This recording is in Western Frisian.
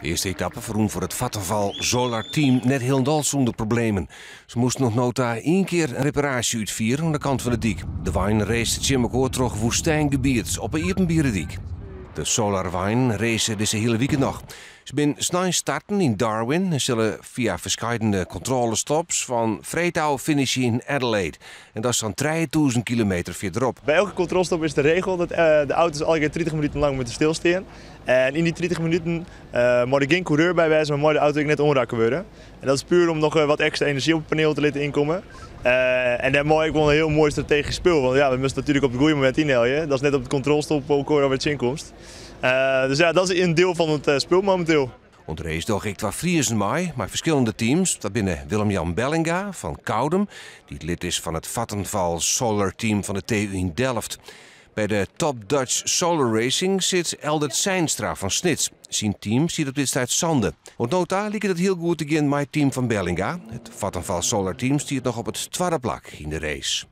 De earste etappe ferrûn foar it Vattenfall Solar Team net hielendal sûnder problemen. Se moasten oant no ta ien kear in reparaasje útfieren oan de kant fan de dyk. De weinen raceten tsjin mekoar troch woestyngebiet op 'e iepenbiere dyk. De Solarweinen race dizze hiele wike noch. Se binne snein starten yn Darwin en sille fia ferskeidene kontrôlestops fan freed ôf finishe yn Adelaide. En dat is sa'n 3000 kilometer fierderop. By elke kontrôlestop is de regel dat de auto's allegear 30 minuten lang moatte stilstean. En yn dy 30 minuten mei der gjin koereur by wêze, mar mei de auto ek net oanrakke wurde. En dat is puer om noch wat ekstra enerzjy op it paneel te litten ynkomme. En dêrmei ek wol in hiel moai strategysk spul, want ja, we moasten natuerlik op it goede momint ynhelje. Dat is net op de kontrôlestop elkoar alwer tsjinkomst. Dus ja, dat is in diel fan it spul mominteel. Oan de race dogge ek twa Friezen mei, mei ferskillende teams. Dat binne Willem-Jan Bellinga fan Koudum, dy't lid is fan it Vattenfall Solar Team fan de TU yn Delft. By de Top Dutch Solar Racing sit Eldert Seinstra fan Snits. Syn team stiet op dit stuit sânde. Oant no ta liket it hiel goed te gean mei it team fan Bellinga. It Vattenfall Solar Team stiet noch op it twadde plak yn de race.